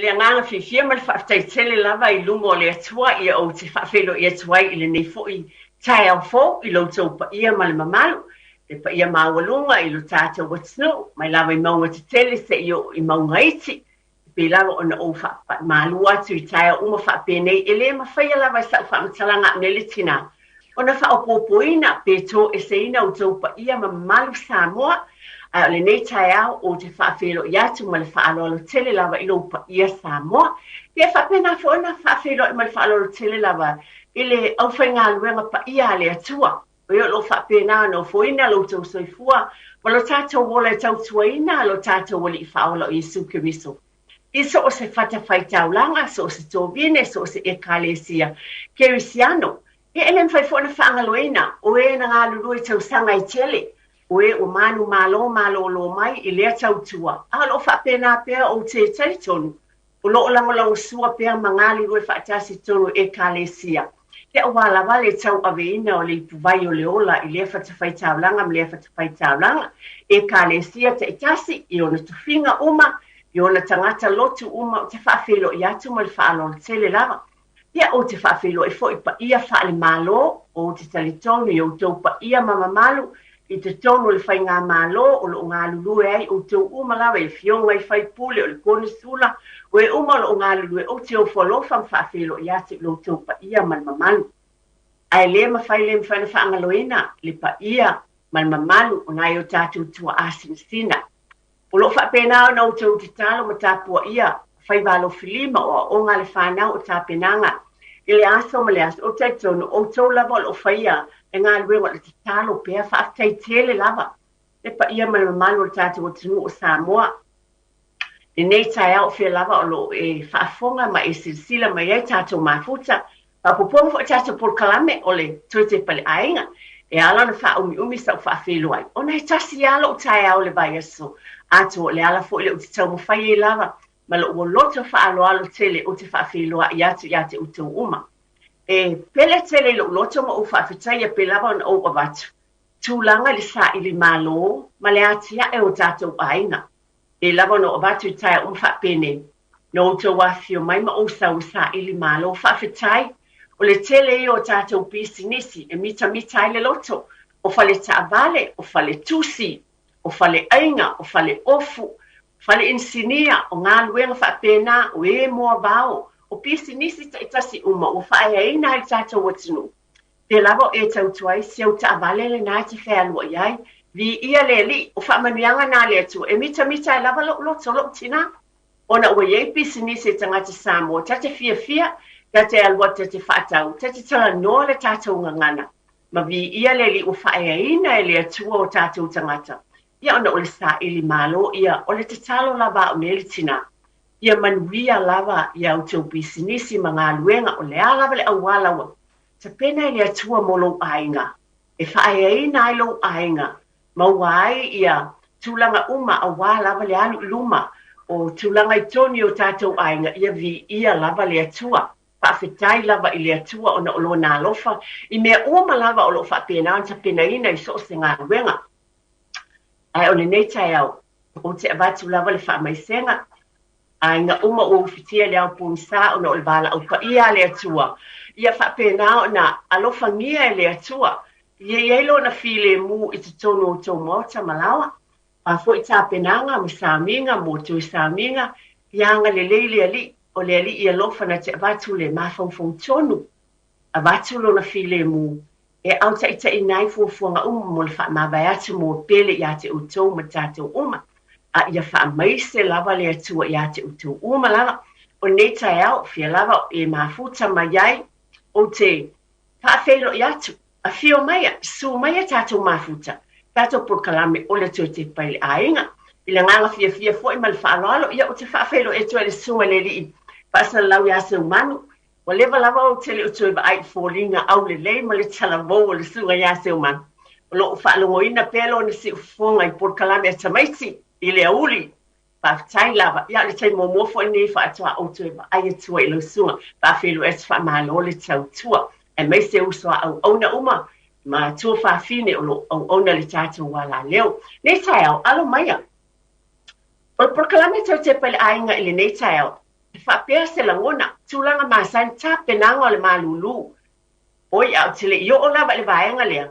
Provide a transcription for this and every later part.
le agaga fiafia ma le faafetai tele lava i luma o le Atua ia ou te faafeiloai atu ai i lenei foi taeao fou i lo outou paia ma le mamalu, le paia maualuga i lo tatou atunuu, mai lava i mauga tetele seia oo i mauga iti, e pei lava ona ou faapaʻimalu atu i taeao uma faapenei, e le mafaia lava e sa'u faamatalaga a'u nei le tinā ona faaopoopoina pe toeseina outou paia ma mamalu Samoa, ae o lenei taeao ou te faafeiloai atu ma le faaaloalo tele lava i lou paia Samoa. Ia e faapena foi ona faafeiloai ma le faaaloalo tele lava i le aufaigaluega paia a le Atua, o e o lo o faapena ona ofoina lo outou soifua ma lo tatou ola e tautuaina lo tatou Alii Faaola o Iesu Keriso i so o se fatafaitaulaga, so o se tovine, so o se Ekalesia Kerisiano. Ia e le mafai foi ona faagaloina o e na galulue i tausaga e tele, o e ua manumalo malōlō mai i lea tautua, a o lo o faapena pea ou te talitonu o lo o lagolagosua pea ma galulue faatasi i totonu o Ekalesia, ia aua lava le tauaveina o le ipuvai o le ola i lea fatafaitaulaga ma lea fatafaitaulaga, Ekalesia taitasi, i ona tofiga uma, i ona tagata lotu uma, ou te faafeiloai atu ma le faaaloalo tele lava. Ia, ou te faafeiloai foi i paia faale-Malo, ou te talitonu i outou paia ma mamalu i totonu o le Faigamalo o lo o galulue ai outou uma lava i afioga i faipule, o le konesula, o e uma o lo o galulue, ou te ofo alofa ma faafeiloai atu i lo outou paia ma le mamalu. Ae le mafai le mafai ona faagaloina le paia ma le mamalu o nai o tatou tuaa sinasina. O lo o faapena ona outou tatalo ma tapuaia faiva alofilima o aoga a le fanau o tapenaga i le aso ma le aso. Ou te talitonu, o outou lava o lo o faia le galuega o le tatalo pea. Faafetai tele lava le paia ma le mamalu o le tatou atunuu o Samoa. Lenei taeao o fea lava o lo o e faafofoga ma e silasila mai ai tatou mafuta, faaopoopoga foi tatou polokalame o le Toe Tepa i le Aiga, e ala ona faaumiumi sau faafeiloai, ona e tasi lava lou taeao i le vaiaso atoa, o le ala foi lea ou te taumafai ai lava ma lou loto faaaloalo tele ou te faafeiloai atu ia te outou uma. E pele tele i lou loto ma ou faafetaia pei lava ona ou avatu tulaga i le saili malo ma le atiae o tatou aiga. E lava ona ou avatu i taeao uma faapenei, Na outou afifio mai ma ou sau e saili malo. Faafetai! O le tele ia o tatou pisinisi e mitamita ai le loto, o fale taavale, o fale tusi, o fale aiga, o fale ofu, fale inisinia, o galuega faapena, o e moavao, o pisinisi taitasi uma ua faaeaina ai le tatou atunuu. Pea lava o e tautua ai si au taavale lena e te fealuai ai. Viia le Alii, o faamanuiaga na a le Atua e mitamita ai lava lou loto, lou tina. Ona ua i ai pisinisi e tagata Samoa ta te fiafia, ta te alu atu ta te faatau, ta te talanoa le tatou gagana, ma viia le Alii ua faaeaina e le Atua o tatou tagata. Ia ona o le saili malo ia, o le tatalo lava a au nei le tina, ia manuia lava ia outou pisinisi ma galuega, o le a lava le auala ua tapena e le Atua mo lou aiga, e faaeaina ai lou aiga, maua ai ia tulaga uma aua lava le alu i luma o tulaga i totonu i o tatou aiga, ia viia lava le Atua. Faafetai lava i le Atua ona o Lona alofa i mea uma lava o lo o faapena ona tapenaina i so o se galuega. Ae o lenei taeao, ou te avatu lava le faamaisega aiga uma ua ufitia i le ao pogisa ona o le valaau paia a le Atua, ia faapena ona alofagia e le Atua, ia i ai Lona filemu i totonu o outou maota ma laoa. O a foi tapenaga ma sauniga mo toe sauniga, ia agalelei le Alii, o le Alii alofa na te avatu le mafaufau tonu, avatu Lona filemu e autaitaina ai fuafuaga uma mo le faamavae atu mo pele ia te outou ma tatou uma, a ia faamaise lava le Atua ia te outou uma lava. O lenei taeao, fia lava e mafuta mai ai, ou te faafeiloai atu, afio maia, susu maia tatou mafuta, tatou polokalame o le Toe Tepa i le Aiga. I le agaga fiafia foi ma le faaaloalo, ia ou te faafeiloai atu ai i le susuga i le Alii Faasalalau ia Seumanu, Ua leva lava ou te le o toe vaai i foliga aulelei ma le talavou o le Susuga ia Seumanu. O lo o faalogoina pea lona siufofoga i polokalame a tamaiti i le aoauli. Faafetai lava. Ia o le taimi muamua foi lenei faatoa ou toe vaai atu ai i lau susuga. Faafeiloai atu faamalo le tautua aemaise uso a auauna uma ma tuafafine o lo o auauna i le tatou alaleo. Nei taeao, alo maia. O le polokalame Toe Tepa i le Aiga i lenei taeao. E faapea se lagona, tulaga masani, tapenaga o le malūlū. Oi, ae ou te le i oo lava i le vaega lea,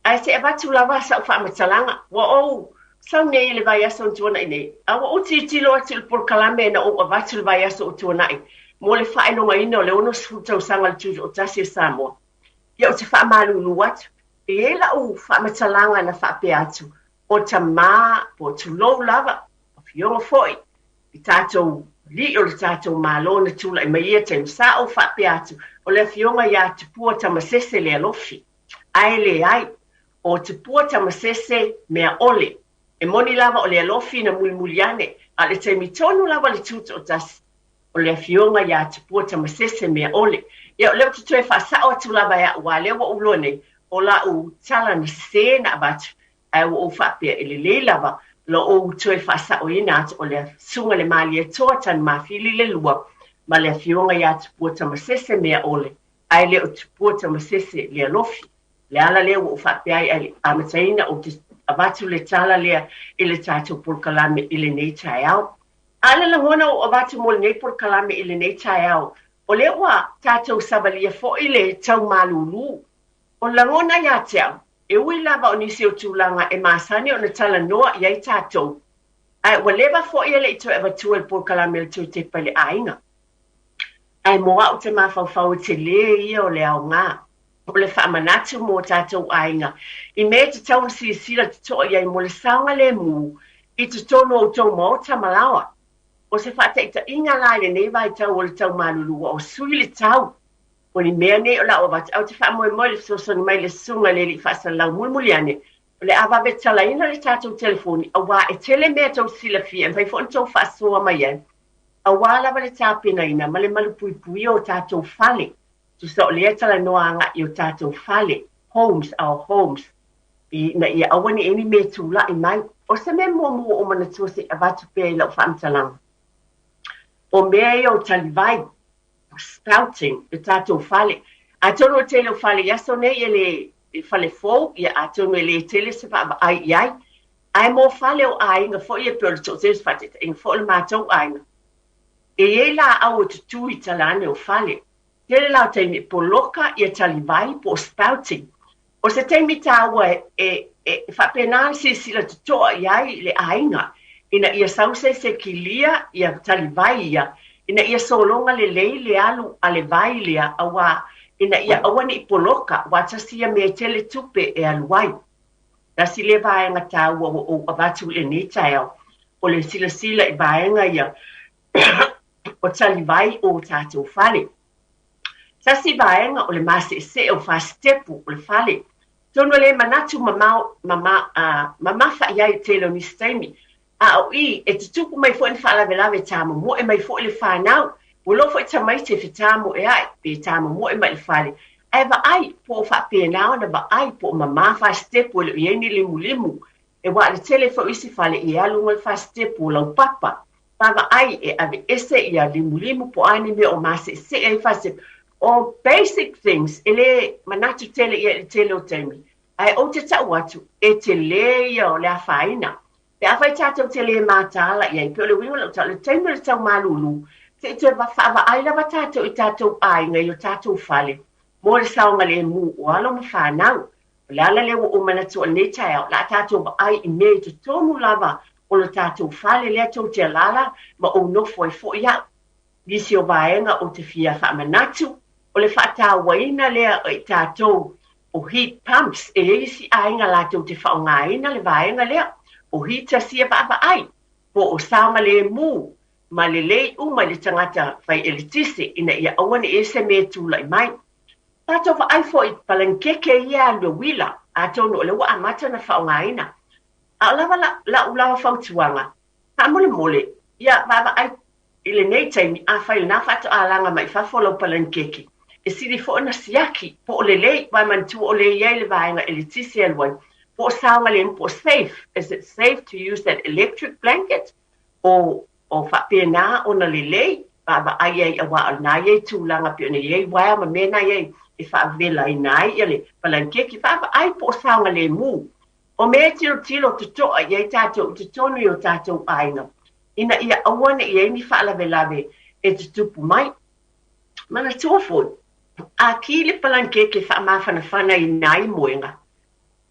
ae se i avatu lava sau faamatalaga. Ua ou sau nei i le vaiaso na tuanai nei, a ua ou tilotilo atu i le polokalame na ou avatu i le vaiaso ua tuanai mo le faailogaina o le 60 tausaga o le Tutoatasi o Samoa. Ia, ou te faamalulu atu, e i ai lau faamatalaga na faapea atu, o tamā, po o tulou lava, afioga foi i tatou alii o le tatou Malo na tulai mai ia taimi, sa ou faapea atu, o le afioga ia Tupua Tamasese Lealofi. Ae leai, o Tupua Tamasese Meaole. E moni lava o Lealofi na mulimuli ane, a o le taimi tonu lava o le Tutoatasi, o le afioga ia Tupua Tamasese Meaole. Ia, o lea ou te toe faasao atu lava e au, aua o lea ua ou iloa nei, o lau tala na sese na avatu, ae ua ou faapea, e lelei lava lo ou toe faasaoina atu o le Susuga i le Malietoa Tanumafili le Lua ma le Afioga ia Tupua Tamasese Meaole, ae le o Tupua Tamasese Lealofi. Le ala lea ua ou faapea ai, ae le i amataina ou te avatu le tala lea i le tatou polokalame i lenei taeao. A o le lagona ua ou avatu mo lenei polokalame i lenei taeao, o lea ua tatou savalia foi le tau malūlū. O le lagona ia te au, e ui lava o nisi o tulaga e masani ona talanoa i ai tatou, ae ua leva foi e le i toe avatua i le polokalame o le Toe Tepa i le Aiga. Ae mo au te mafaufau e telē ia o le aoga o le faamanatu mo tatou aiga i mea e tatau ona silasila totoa i ai mo le saogalemu i totonu o outou maota ma laoa. O se faataitaiga la i lenei vaitau o le tau malulu ua sui le tau. O ni mea nei o le a ou avatu, ae ou te faamoemoe i le fesoasoani mai le susuga i le alii faasalalau mulimuli ane, o le a vave talaina le tatou telefoni, aua e tele mea tou te silafia e mafai foi ona tou faasoa mai ai, aua lava le tapenaina ma le malupuipuia o tatou fale. Tusa o lea e talanoa agai i o tatou fale, homes, our homes, ina ia aua ne i i ai ni mea e tulai mai. O se mea muamua ua ou manatua se i avatu pea i lau faamatalaga, o mea ia o talivai, spouting le tatou fale. Atonu o le tele o fale i aso nei e le e fale fou, ia atonu e le tele se vaavaai i ai. Ae mo fale o aiga foi e pei o le toatele se faataitaiga foi o le matou aiga, e i ai laau e tutū i tala ane o fale. Tele la o taimi e poloka ia talivai po o spouting. O se taimi taua e e faapena le silasila totoa i ai le aiga ina ia sau se se kilia ia talivai ia ina ia sologa lelei le alu a le vai lea aua ina ia aua ne i poloka aua tasi ia mea e tele tupe e alu ai. Tasi lea vaega taua ua ou avatu i lenei taeao o le silasila i vaega ia o talivai o tatou fale. Tasi vaega o le maseesee o fasitepu o le fale. Atonu e le manatu mamao, mama, mamafa i ai i le tele o nisi taimi. A o i, e tutupu mai foi ni faalavelave e tāmomoe mai foi le fanau. Ua iloa foi tamaiti e fetamoea'i pe tāmomoe mai i le fale, ae vaai po o faapena ona vaai po o mamā fasitepu e le o i ai ni limulimu. E aua o le tele foi o isi fale i e alu i luga o le fasitepu o laupapa. Vaavaai e aveese ia limulimu po o a ni mea o maseesee ai fasitepu. O basic things e le manatu tele i ai i le tele o taimi, ae ou te tau atu, e tele ia o le afaina. Pe afai tatou te le mataala i ai, pei o le uiga o lau tala, o le taimi o le tau malūlū, se i toe faavaai lava tatou i tatou aiga i o tatou fale mo le saogalemu o alo ma fanau. O le ala lea ua ou manatua i lenei taeao, o le a tatou vaai i mea i totonu lava o lo tatou fale lea tou te alaala ma ou nofo ai foi au. Nisi o vaega ou te fia faamanatu, o le faatauaina lea e i tatou o heat pumps, e i ai isi aiga latou te faaaogaina le vaega lea, o heaters ia vaavaai, po o saogalemu ma lelei uma i le tagata fai eletise ina ia aua ne i i ai se mea e tulai mai. Tatou vaai foi i palanikeke ia a le uila, atonu o lea ua amata ona faaaogaina. A o lava la'u lava fautuaga, faamolemole, ia vaavaai i lenei taimi, afai o lena faatoa laga mai fafo lau palanikeke, e sili foi ona siaki po o lelei, aua e manatua o lea e i ai le vaega eletise e alu ai, po o saogalemu, po o safe, is it safe to use that electric blanket? O O faapena ona lelei, vaavaai ai aua o lena e i ai tulaga pei ona i ai uaea ma mea na i ai e faavelaina ai ia le palanikeke, vaavaai po o saogalemu. O mea e tilotilo totoa i ai tatou i totonu i o tatou aiga, ina ia aua ne i i ai ni faalavelave e tutupu mai. Manatua foi, a ki le palanikeke faamafanafana i nai moega,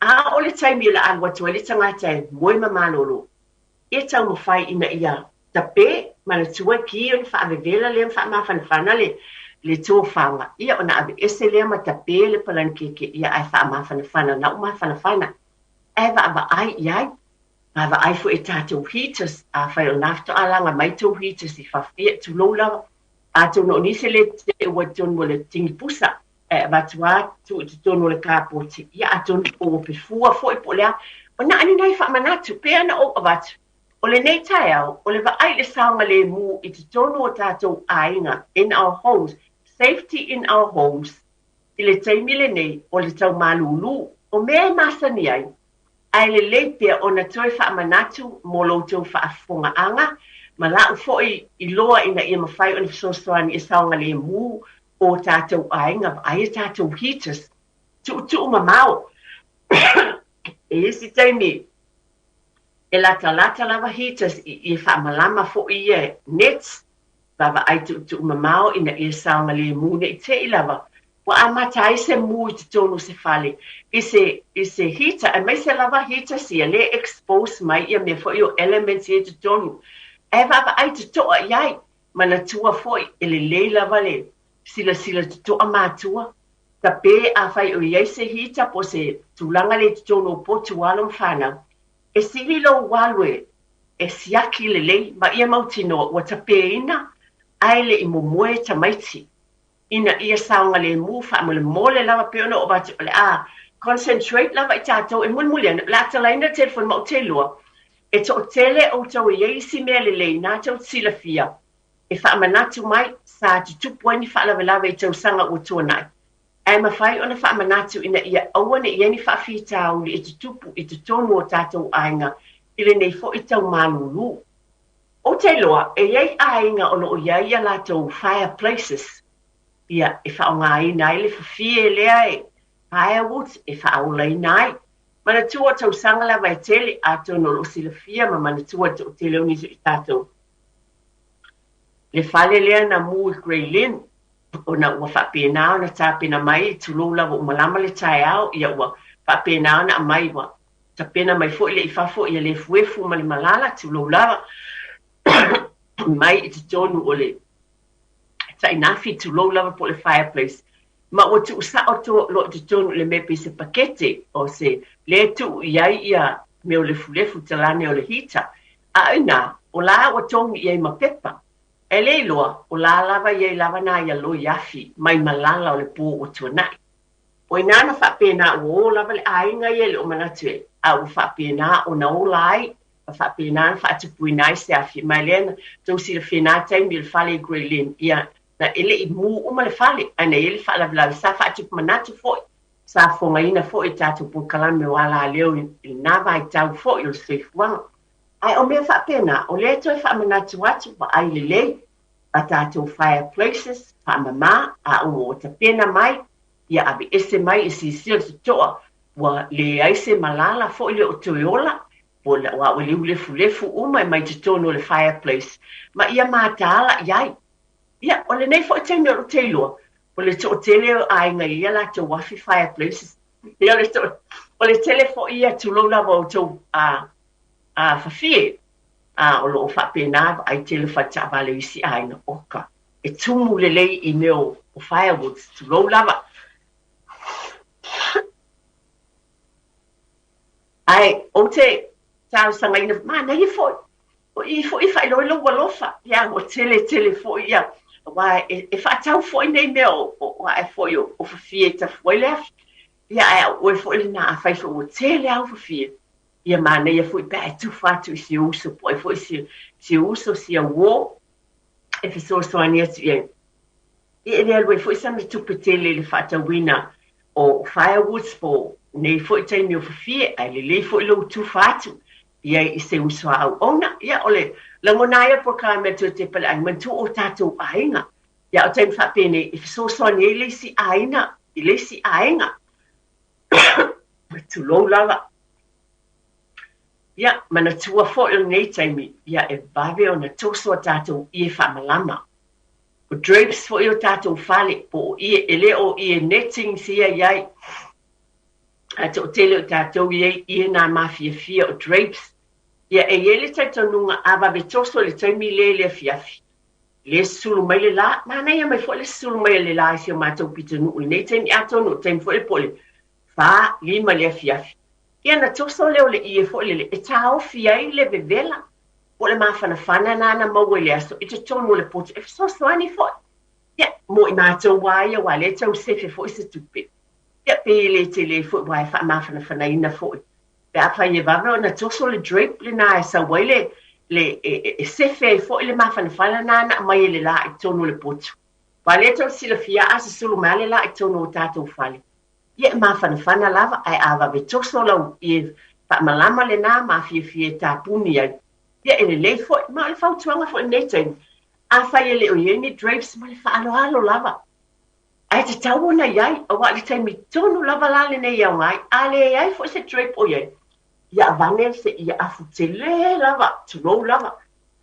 a o le taimi o le a alu atu ai le tagata e moe ma malolo, ia taumafai ina ia tape, manatua e ki ona faavevela lea ma faamafanafana le le tofaga, ia ona aveese lea ma tape le palanikeke, ia ae faamafanafana na u mafanafana, ae vaavaai i ai. Vaavaai foi i tatou heaters, afai o lena faatoa laga mai tou heaters i fafo, ia tulou lava. Atonu o nisi e le teua i totonu o le tini pusa, ae avatu lava tuu i totonu o le kapoti, ia atonu po ua pefua foi po o le a. O na o ni nai faamanatu, pei ona ou avatu, o lenei taeao, o le vaai i le saogalemu i totonu o tatou aiga, in our homes, safety in our homes, i le taimi lenei o le tau malūlū, o mea e masani ai, Ae lelei pea ona toe faamanatu mo lo outou faafofogaaga ma la'u foi iloa ina ia mafai ona fesoasoani e saogalemu o tatou aiga vaai a tatou heaters tuutuu mamao e isi taimi e latalata lava heaters i i faamalama foi ia nets Vaavaai tuutuu mamao ina ia saogalemu ne i te i lava ua amata ai se mu i totonu o se fale i se i se heater aemaise lava heaters ia lea e expose mai ia mea foi o elements ia i totonu ae vaavaai totoa i ai. Manatua foi e lelei lava le silasila totoa matua tape afai o i ai se heater po o se tulaga lea i totonu o potu alo ma fanau e sili lou alu e e siaki lelei ma ia mautinoa ua tapeina ae le i momoe tamaiti ina ia saogalemu faamolemole lava pei ona oo atu o le a concentrate lava i tatou e mulimuli ane o le a talaina le telefoni ma ou te iloa e toatele outou e i ai isi mea lelei na tou te silafia e faamanatu mai sa tutupu ai ni faalavelave i tausaga ua tuanai ae mafai ona faamanatu ina ia aua ne i i ai ni faafitauli e tutupu i totonu o tatou aiga i lenei foi tau malūlū. Ou te iloa, e i ai aiga o lo o i ai ia latou fireplaces, ia, e faaaogaina ai le fafie lea e firewood e faaolaina ai. Manatua o tausaga lava e tele, atonu o lo o silafia ma manatua e le toatele o nisi o i tatou le fale lea na mu i Grey Lynn, ona ua faapena ona tapena mai, tulou lava ua malama le taeao, ia ua faapena ona aumai, ua tapena mai foi le i fafo ia le efuefu ma le malala, tulou lava, mai i totonu o le tainafi, tulou lava po o le fireplace, ma ua tuusao loa i totonu i le mea pei se pakete o se lea e tuu i ai ia mea o lefulefu talane o le heater, a o ina, o la ua togi i ai ma pepa. E le iloa, o la lava i ai lava nai aloi afi mai malala o le pō ua tuanai. O ina na faapena ua o lava le aiga ia e le o manatu e, a ua faapena ona ola ai, ma faapena ona faatupuina ai se afi. Ma e lea na tou silafia i na taimi o le fale i Grey Lynn, ia, na e le i mū uma le fale, ae na i ai le faalavelave, sa faatupu manatu foi, sa fofogaina foi i tatou polokalame o alaleo i lena vaitau foi o le soifuaga. Ae o mea faapena, o lea e toe faamanatu atu, vaai lelei a tatou fireplaces, faamama, a ua tapena mai, ia aveese mai e silasila totoa ua leai se malala foi le o toe ola, po o ua leulefulefu uma e mai totonu o le fireplace, ma ia mataala i ai. Ia, o lenei foi taimi o lou te iloa, o le toatele o aiga i ia latou afi fireplaces, ia, o le tele foi ia, tulou lava o outou a fafie, a o lo o faapena vaai tele fale taavale o isi aiga, oka, e tumu lelei i mea o firewoods, tulou lava. Ae ou te talosagaina, manaia foi, o i foi e faailoa ai lou alofa, ia ua tele tele foi ia, aua e faatau foi nei mea o ae foi o fafie e tafu ai le afi. Ia ae o oe foi lena, afai foi ua tele au fafie, ia manaia foi pe a e tufa atu i si ou uso, po o ai foi si ou uso, si au uō, e fesoasoani atu i ai. Ia e le alu ai foi sana tupe tele i le faatauina o firewoods po o nei foi taimi o fafie, ae lelei foi lou tufa atu i ai i se uso a auauna. Ia o le lagona ai o le polokalame a le Toetepa i le Aiga, manatua o tatou aiga. Ia o taimi faapenei e fesoasoani ai le isi aiga i le isi aiga. Tulou lava. Ia, manatua foi o lenei taimi, ia e vave ona toso a tatou ie faamalama. O drapes foi o tatou fale, po o ie, e le o ie nettings ia i ai. Ae toatele o tatou i ai ie nā mafiafia o drapes. Ia e i ai le talitonuga a vave toso i le taimi lea i le afiafi, le susulu mai le la, manaia mai foi le susulu mai o le la i si o matou pitonuu i lenei taimi, atonu o le taimi foi lea po o le 4, 5 i le afiafi. Ia na toso lea o le ie foi lele e taofi ai le vevela po o le mafanafana lena na maua i le aso i totonu o le potu e fesoasoani foi. Ia, mo i matou lava ia aua o lea e tau sefe foi se tupe. Ia, pe le tele foi aua e faamafanafanaina foi pe afai e vave ona toso le drape lena e sau ai le, le e, e sefe ai foi le mafanafana lena na aumai e le la i totonu o le potu. Aua o lea tou te silafia a susulu mai lava le la i totonu o tatou fale, ia e mafanafana lava, ae a vave toso lau ie faamalama lena ma fiafia e tapuni ai, ia e lelei foi. Ma o le fautuaga foi i lenei taimi, afai e le o i ai ni drapes ma le faaaloalo lava, Ae tatau ona i ai, aua o le taimi tonu lava la lenei e aoga ai, a leai foi se drape o i ai, ia avane se ia afu tele lava, tulou lava,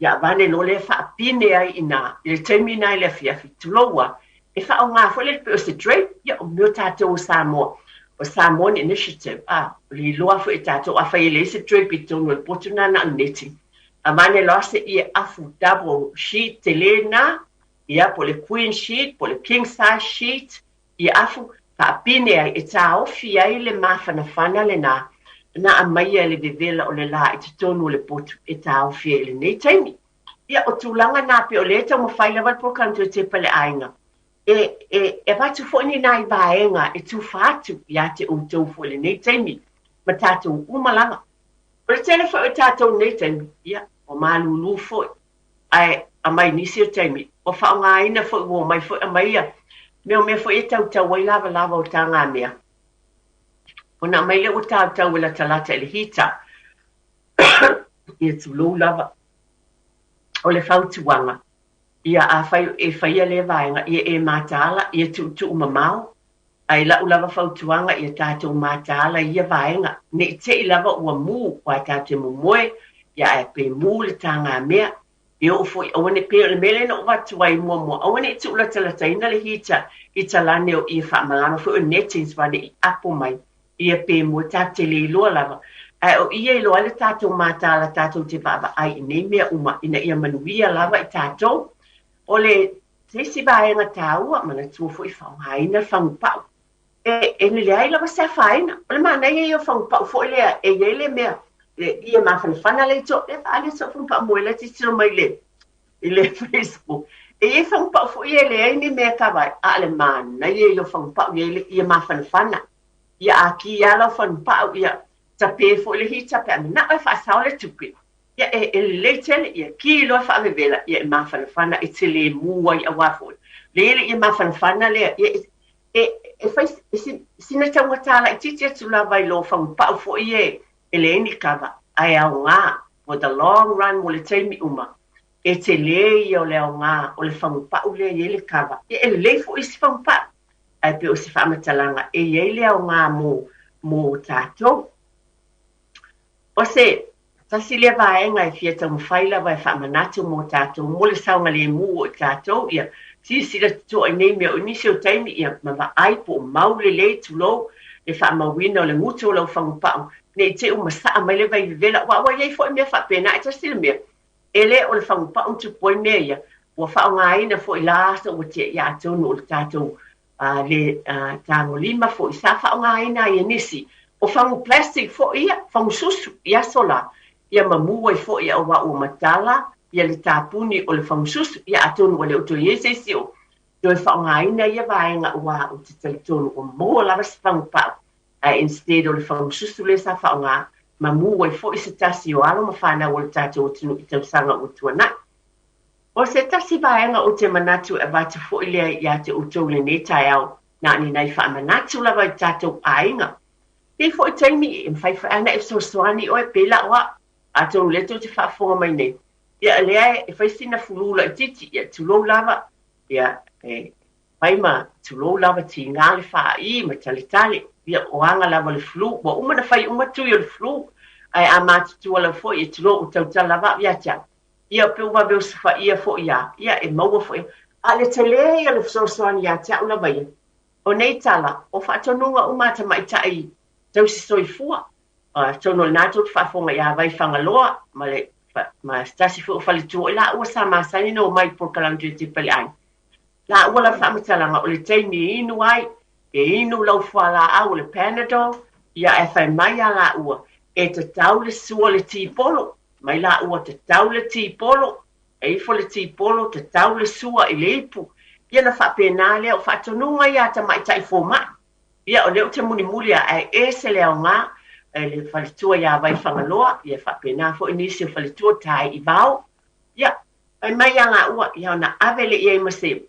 ia avane loa lea faapine ai i ina i le taimi lena i le afiafi, tulou lava, e faaaoga foi lea pei o se drape, ia o mea o tatou o Samoa, o Samoan Initiative, a, o le iloa foi e tatou, afai e leai se drape i totonu o le potu lena na o le netting, avane loa se ie afu double sheet tele lena, ia po o le queen sheet po o le king size sheet, ia afu faapine ai e taofi ai le mafanafana lena na aumaia e le vevela o le la i totonu o le potu e taofi ai i lenei taimi. Ia o tulaga na pei o lea e taumafai lava le polokalame toe tepa i le aiga e, e, e avatu foi ni nai vaega e tufa atu ia te outou foi i lenei taimi ma tatou uma lava. O le tele foi o tatou i lenei taimi, ia, ua malūlū foi Ae aumai nisi o taimi, ua faaaogaina foi, ua omai foi aumai ia mea o mea foi e tautau ai lavalava o tagamea. Ona aumai lea ua tautau e latalata i le heater. Ia tulou lava. O le fautuaga, ia afai e faia lea vaega, ia e mataala, ia tuutuu mamao. Ae i lau lava fautuaga, ia tatou mataala i ia vaega, ne i te i lava ua mū, aua tatou te momoe, ia ae pe mū le tagamea, e oo foi, aua ne i, pei o le mea lea na ou avatu ai muamua, aua ne i tuulatalataina le heater i talane o ia faamalama foi o nettings aua ne i apo mai, ia pe moe, tatou te le iloa lava. Ae o i e iloa ai le tatou mataala tatou te vaavaai i nei mea uma ina ia manuia lava i tatou. O le Se isi vaega taua, manatua foi faaaogaina le fagupau. E, e leai lava se afaina. O le manaia ia o fagupau foi lea, e i ai le mea, e, ia mafanafana le ito, e faaali atu au fagupau moe la tilotilo mai le, i le Facebook. E i ai fagupau foi e leai ni mea e kava ai, a o le manaia ia o fagupau e i ai le ia mafanafana. Ia a kī lava lau fagupau, ia tape foi le hita pe a manao e faasao le tupe. Ia e, e lelei tele, ia kī loa faavevela, ia e mafanafana e te le mū ai auā foi. Le i le ia mafanafana lea, ia e, e, e fai e si, sina taugatā laitiiti atu lava i lō fagupau foi e, e leai ni kava, ae aogā, for the long run mo le taimi uma, e telē ia o le aogā o le fagupau lea i ai le kava. Ia e lelei foi isi fagupau, ae pei o se faamatalaga e i ai le aogā mo, mo tatou. O se tasi lea vaega e fia taumafai lava e faamanatu mo tatou, mo le saogalemu o i tatou, ia silasila totoa i nei mea. O nisi o taimi, ia ma vaai po o mau lelei, tulou, le faamauina o le gutu o lau fagupau, ne i te i ua masaa mai le vai vevela, aua ua i ai foi mea faapena. E tasi le mea, e le o le fagupau na tupu ai mea ia, ua faaaogaina foi la aso ua tea ia atonu o le tatou a le tagolima foi sa faaaogaina ai e nisi. O fagu plastic foi ia, fagu susu i aso la, ia mamu ai foi aua ua matala ia le tapuni o le fagu susu. Ia atonu ua le o toe i ai se isi o toe faaaogaina ia vaega aua ou te talitonu ua maua lava se fagu pau ae instead o le fagu susu lea sa faaaoga, mamu ai foi se tasi o alo ma fanau o le tatou atunuu i tausaga ua tuanai. O se tasi vaega ou te manatu e avatu foi lea ia te outou i lenei taeao, na o ni nai faamanatu lava i tatou aiga. Pei foi taimi e mafai foi ana e fesoasoani oe, pei la o au, atonu o lea tou te faafofoga mai nei, ia o lea e fai sina fulu laitiiti, ia tulou lava, ia e fai ma tulou lava tiga le faai ma taletale, ia o aga lava o le flu, ua uma ona fai uma tui o le flu, ae a matutua lava foi, ia tulou, ua tautala lava au ia te au. Ia, pe ua vave osofaia foi ia, ia e maua foi. A o le tele ia o le fesoasoani ia te au lava ia, o nei tala, o faatonuga uma a tamaitai tausi soifua. Atonu o lena tou te faafofoga ia Vaifagaloa ma le ma se tasi foi o faletua, o i laua sa masani ona omai i polokalame Toe Tepa i le Aiga. Laua lava faamatalaga o le taimi e inu ai, e inu lau fualaau o le Panadol, ia ae fai mai a laua, e tatau le sua le tipolo, mai laua tatau le tipolo, e ifo le tipolo, tatau le sua i le ipu. Ia na faapena lea, o faatonuga ia a tamaitai fomai. Ia o lea ou te mulimuli lava, ae ese le aoga e le faletua ia Vaifagaloa, ia faapena foi nisi o faletua tae i vao. Ia, fai mai ia laua, ia ona ave lea i ai ma se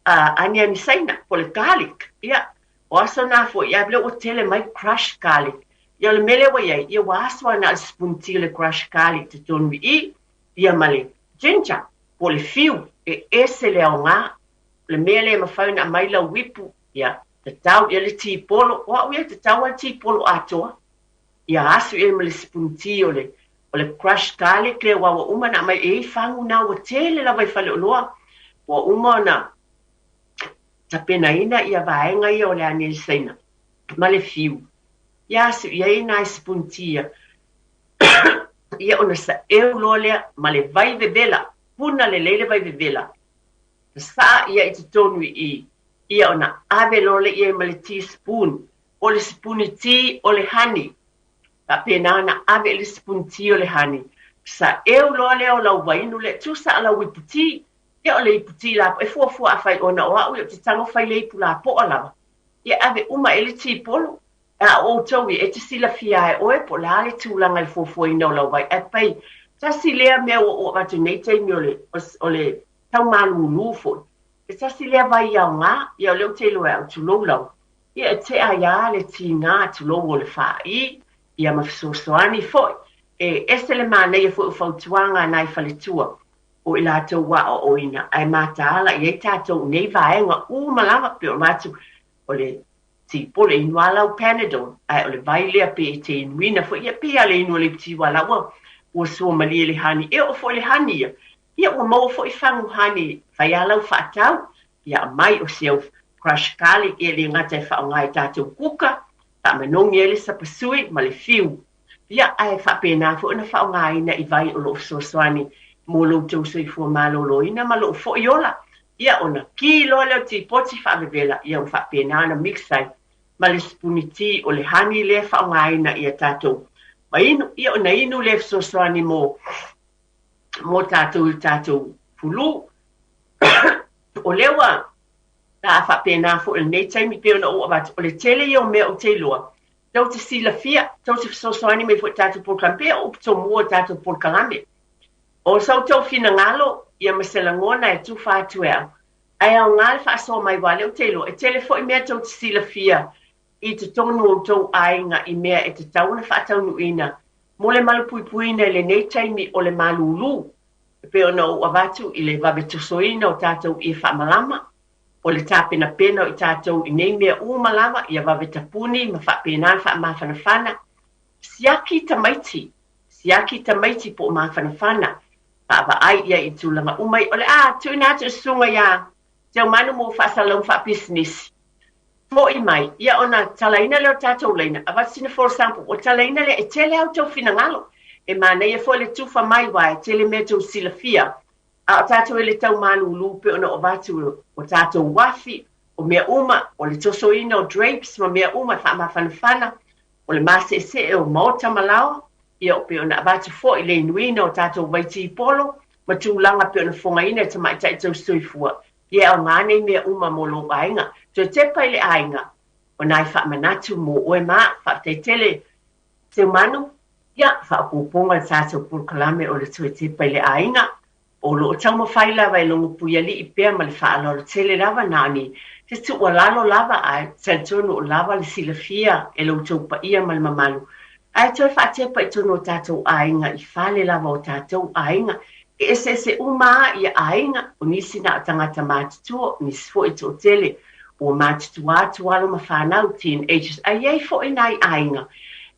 aniani Saina, po o le garlic. Ia, o aso na foi, ia lea ua tele mai crush garlic. Ia o le mea lea ua i ai, ia ua aso lava na o le sipuniti o le crush garlic totonu i i, ia ma le ginger, po o le fiu, e ese le aoga. O le mea lea e mafai ona aumai lau ipu, ia, tatau i ai le tipolo, o au ia e tatau lava le tipolo atoa. Ia asu i ai ma le sipuniti o le o le crush garlic lea aua ua uma ona aumai, e i ai fagu na ua tele lava i faleoloa, ua uma ona tapenaina ia vaega ia o le aniani Saina ma le fiu. Ia asu i ai nai sipuniti ia, ia ona saeu loa lea ma le vai vevela, puna lelei le vai vevela, sasaa ia i totonu i i, ia ona ave loa lea i ai ma le teaspoon, o le sipuni ti o le honey. Faapena ona ave i le sipuni ti o le honey. Saeu loa lea o lau vainu lea, tusa a lau ipu ti. Ia o le ipu ti lapoa, e fuafua afai ona o au ia ou te tago fai le ipu lapoa lava. Ia ave uma i le tipolo. A o outou ia, e te silafia lava e oe po o le a le tulaga i le fuafuaina o lau vai. Ae pai, tasi lea mea ua ou avatu i nei taimi o le, o le tau malūlū foi. E tasi lea vai aoga, ia o lea ou te iloa e au, tulou lava. Ia e tea ai lava le tiga, tulou o le faaii, ia ma fesoasoani foi. E ese le manaia foi o fautuaga a nai faletua o i latou ua aoaoina, ae mataala i ai tatou i nei vaega uma lava, pei ona avatu o le tipolo, e inu lava lau Panadol, ae o le vai lea pe e te inuina foi, ia pei lava o le inu o le ipu aua la ua ua sua malie le honey, e oo foi i le honey ia, ia ua maua foi fagu honey, fai lava lau faatau, ia aumai o si au crush garlic ia e le gata e faaaoga i tatou kuka, faamanogi ai le sapasui ma le fiu. Ia, ae faapena foi ona faaaogaina i vai o lo o fesoasoani mo lo outou soifua maloloina ma lou foi ola. Ia, ona ki loa lea o tipoti faavevela, ia ua faapena ona mix ai ma le sipuni ti o le honey lea e faaaogaina ia tatou ma inu. Ia, ona inu lea e fesoasoani mo mo tatou i le tatou fulu. O lea ua a faapena foi i lenei taimi pei ona ou avatu, o le tele ia o mea ou te iloa, tou te silafia, tou te fesoasoani mai foi i tatou polokalame, pei o upu tomua o tatou polokalame. O sa outou finagalo ia ma se lagona e tufa atu e au, ae aoga le faasoa mai aua o lea ou te iloa, e tele foi mea tou te silafia i totonu o outou aiga i mea e tatau ona faataunuuina mo le malupuipuiina i lenei taimi o le malūlū, e pei ona ou avatu i le vave tosoina o tatou ie faamalama, o le tapenapena o i tatou i nei mea uma lava, ia vave tapuni ma faapena le faamafanafana. Siaki tamaiti, siaki tamaiti po o mafanafana, vaavaai i ai i tulaga uma ia. O le a tuuina atu i le susuga ia Seumanu mo faasalalauga faapisinisi. Foi mai, ia ona talaina lea o tatou laina, avatu sina folasaga puupuu, o talaina lea, e tele a outou finagalo. E manaia foi le tufa mai aua e tele mea tou silafia. A o tatou e le tau malūlū pei ona ou avatu o tatou uafi, o mea uma, o le tosoina o drapes ma mea uma e faamafanafana, o le maseesee o maota ma laoa, ia o pei ona avatu foi le inuina o tatou vaitipolo ma tulaga pei ona fofogaina e tamaitai tausisoifua. Ia e aoga nei mea uma mo lou aiga. Toe tepa i le aiga, o nai faamanatu mo oe ma au. Faafetai tele Seumanu. Ia, faaopoopoga le tatou polokalame o le toe tepa i le aiga. O lo o taumafai lava e logopuialii pea ma le faaaloalo tele lava na o ni se tuualalo lava ae talitonu o lava le silafia e lo outou paia ma le mamalu ae toe faatepa i totonu o tatou aiga i fale lava o tatou aiga. E eseese uma lava ia aiga, o nisi na o tagata matutua, o nisi foi e toatele ua matutua atu alo ma fanau, teenagers, ae i ai foi nai aiga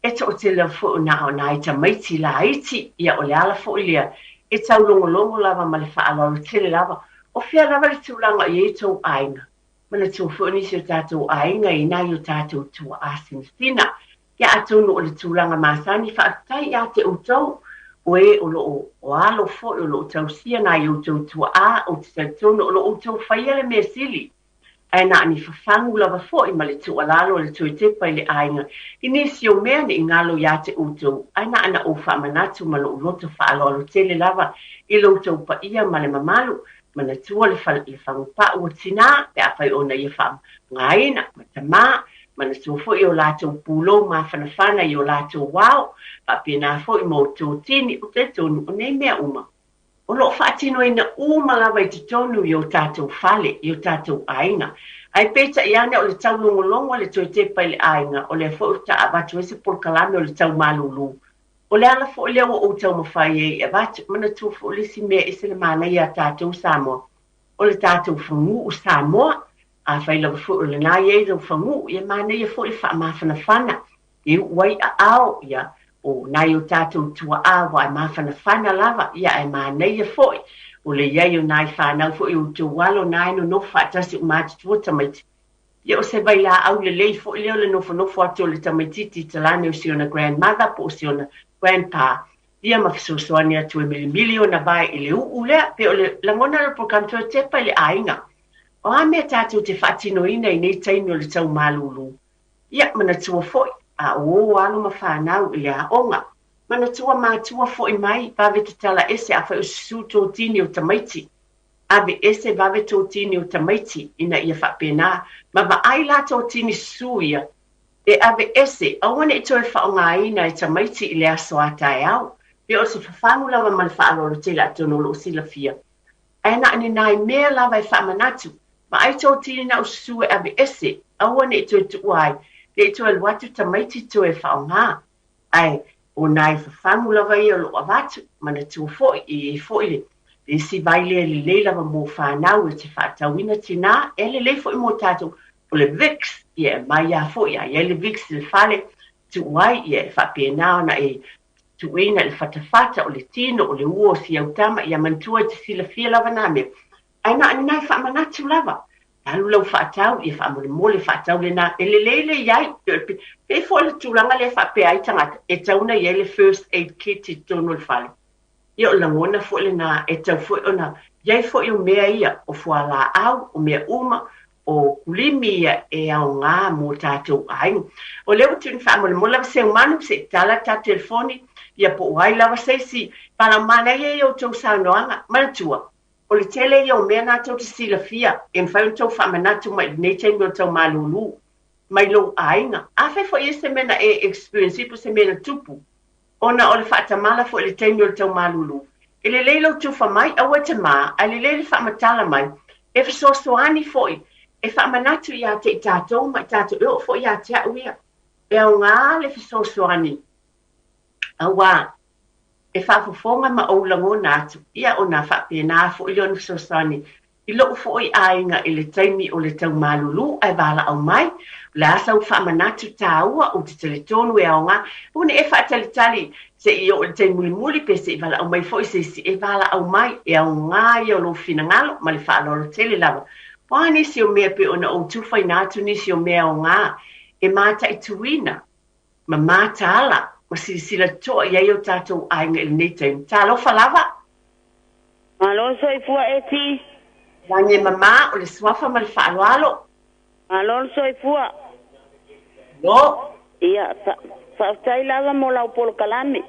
e toatele lava foi na o nai tamaiti laiti, ia o le ala foi lea e taulogologo lava ma le faaaloalo tele lava. O fea lava le tulaga o i ai tou aiga? Manatua foi o nisi o tatou aiga i nai o tatou tuaa sinasina. Ia atonu o le tulaga masani, faafetai ia te outou o e o lo o o alo foi o lo o tausia nai outou tuaa, ou te talitonu o lo o outou faia le mea sili. Ae na o ni fafagu lava foi ma le tuualalo a le toe tepa i le aiga i nisi o mea ne i galo ia te outou, ae na ona ou faamanatu ma lou loto faaaloalo tele lava i lo outou paia ma le mamalu. Manatua le fagupau o tinā pe afai ona ia faaaogaina ma tamā, manatua foi i o latou pulou mafanafana i o latou ao, faapena foi ma outou tini. Ou te talitonu o nei mea uma o lo o faatinoina uma lava i totonu i o tatou fale, i o tatou aiga. Ae peitai ane o le taulogologo a le toe tepa i le aiga, o lea foi ua avatu ai se polokalame o le taumalulu. O le ala foi lea ua ou taumafai ai e avatu, manatua foi o le isi mea e ese le manaia ia tatou Samoa, o le tatou faguu Samoa. Afai lava foi o lena e i ai lou faguu, ia manaia foi le faamafanafana e uu ai aao, ia, o nai o tatou tuaa ua e mafanafana lava, ia ae manaia foi o le i ai o nai fanau foi o outou alo na e nonofo faatasi o matutua tamaiti. Ia o se vailaau lelei foi lea o le nofonofo atu o le tamaitiiti i talane o si ona grandmother po o si ona grandpa, ia ma fesoasoani atu e milimili ona vae i le uu lea, pe o le lagona o le polokalame toe tepa i le aiga. O a mea tatou te faatinoina i nei taimi o le taumalulu? Ia, manatua foi, a o ō alo ma fanau i le aoga. Manatua matua foi mai, vave tatala ese afai o susū tōtini o tamaiti. Ave ese vave tōtini o tamaiti ina ia faapena ma vaai la tōtini susū ia e ave ese, aua ne i toe faaaogaina e tamaiti i le aso a taeao. Pe o se fafagu lava ma le faaaloalo tele atonu o lo o silafia. Ae na o ni nai mea lava e faamanatu, vaai tōtini na o susū e ave ese, aua ne i toe tuua ai, ne i toe alu atu tamaiti toe faaaoga. Ae o nai fafagu lava ia o lo o avatu, manatua foi, e i ai foi le isi vai lea e lelei lava mo fanau e te faatauina tinā, e lelei foi mo tatou, o le Vicks, ia e aumai lava foi, a i ai le Vicks i le fale, tuu ai, ia e faapena ona e tuuina i le fatafata, o le tino, o le ua o si au tama, ia manatua e te silafia lava nā mea. Ae na o ni nai faamanatu lava. Alu lau faatau, ia faamolemole faatau lena, e lelei le i ai. Pei foi o le tulaga lea e faapea ai tagata, e tatau ona i ai le first aid kit i totonu o le fale. Ia o le lagona foi lena, e tatau foi ona i ai foi o mea ia, o fualaau, o mea uma, o kulimi ia e aoga mo tatou aiga. O lea ua tuuina faamolemole lava Seumanu, se i tatala le tatou telefoni, ia po o ai lava se isi palamanaia ia o outou saunoaga. Manatua, o le tele ia o mea na tou te silafia e mafai ona tou faamanatu mai i lenei taimi o le taumalūlū mai lou aiga. Afai foi e i ai se mea na e experience po o se mea na tupu ona o le faatamala foi i le taimi o le taumalūlū, e lelei lou tufa mai, aua e te mā, ae lelei le faamatala mai e fesoasoani foi e faamanatu ia te i tatou ma i tatou, e oo foi ia te au ia. E aoga le fesoasoani auā e faafofoga ma ou lagona atu, ia ona faapena foi lea ona fesoasoani i lou foi aiga i le taimi o le taumalulu ae valaau mai, o le a sau faamanatu tāua, ou te talitonu e aoga, aua ne i e faatalitali se i oo i le taimi mulimuli pe se i valaau mai foi se isi, e valaau mai, e aoga ia o lou finagalo ma le faaaloalo tele lava. O a nisi o mea pei ona ou tufaina atu nisi o mea aoga e mataituina ma mataala ma silasila totoa i ai o tatou aiga i lenei taimi. Talofa lava! Malo le soifua Eti. Lagi e mama o le suafa ma le faaaloalo. Malo le soifua. Malo. Ia, faafetai lava mo lau polokalame.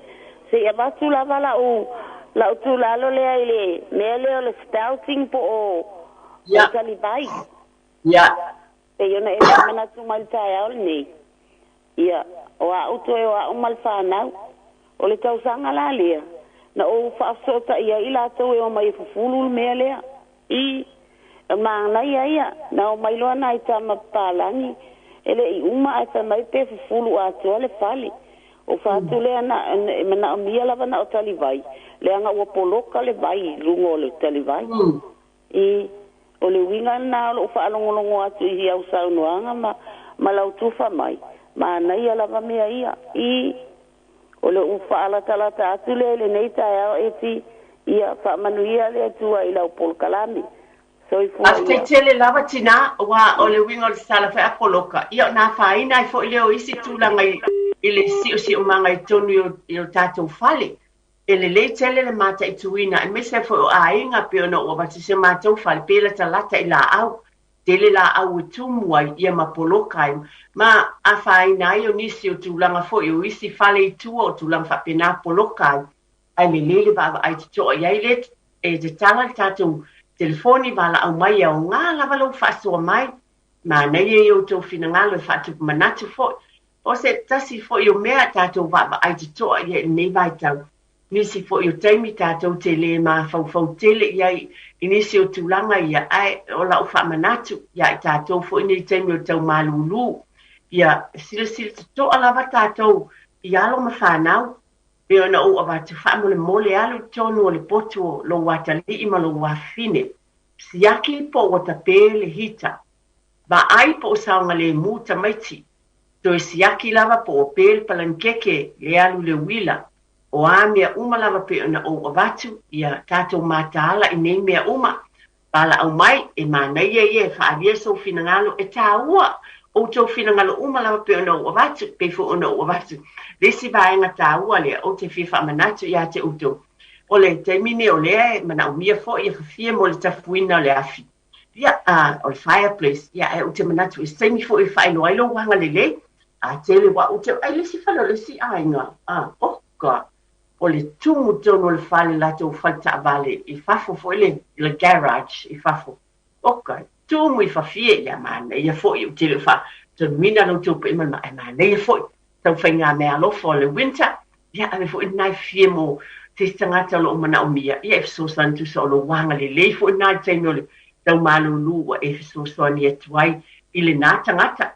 Se i avatu lava lau lau tuualalo lea i le mea lea o le spouting po o talivai. Ia. Pei ona e faamanatu mai i le taeao lenei. Ia, o au toe o au ma le fanau. O le tausaga la lea, na ou faafesootai ai i latou e omai e fufulu le mea lea. I, e manaia ia, na omai loa nai tama papalagi, e le i uma ae fai mai pe fufulu atoa le fale. O fatu lea na, e manaomia lava na o talivai, leaga ua poloka le vai i luga o le talivai. I, o le uiga lena o lou faalogologo atu i au saunoaga ma, ma lau tufa mai, manaia lava mea ia. I, o lou faalatalata atu lea i lenei taeao Eti, ia faamanuia le Atua i lau polokalame. Soifua Faafetai ia. tele lava tinā, aua o le uiga o le tatala foi a poloka, ia ona afaina ai foi lea o isi tulaga i le siosiomaga i totonu i o tatou fale. E lelei tele le mataituina aemaise ai foi o aiga pei ona ou avatu i si o matou fale pe latalata i laau, tele laau e tumu ai ia ma poloka ai ma afaina ai o nisi o tulaga foi o isi fale i tua o tulaga faapena poloka ai. Ae lelei le vaavaai totoa i ai le e tatala le tatou telefoni valaau mai e aoga lava lou faasoa mai. Manaia i outou finagalo e faatupu manatu foi. O se tasi foi o mea tatou vaavaai totoa i ai i lenei vaitau. Nisi foi o taimi tatou te le mafaufau tele i ai i nisi o tulaga ia, ae o lau faamanatu ia i tatou foi nei taimi o tau malūlū, ia silasila totoa lava tatou i alo ma fanau. Pei ona ou avatu faamolemole alu i totonu o le potu o lou atalii ma lou afafine. Siaki po ua tapē le hita. Vaai po o saogalemu tamaiti. Toe siaki lava po ua pē le palanikeke le alu i le uila. O a mea uma lava pei ona ou avatu, ia tatou mataala i nei mea uma. Valaau mai, e manaia ia e faaalia sou finagalo, e tāua outou finagalo uma lava pei ona ou avatu, pei foi ona ou avatu le isi vaega tāua lea ou te fia faamanatu ia te outou. O le taimi nei o lea e manaomia foi ia fafie mo le tafuina o le afi, ia, o le fireplace, ia, ae ou te manatu i se taimi foi e faailoa ai lou agalelei, a tele ua ou te vaai le isi fale o le isi aiga, a, oka, o le tumu tonu o le fale latou fale taavale i fafo foi le le garage i fafo. Oka, tumu i fafie ia manaia foi ou te le o faatonuina lo outou paia ma le ma ae manaia foi tau faiga meaalofa o le winter ia ave foi lena i fafie mo se isi tagata o lo o manaomia ia e fesoasoani tusa o lou agalelei foi lena i le taimi o le tau malūlū ua e fesoasoani atu ai i lena tagata.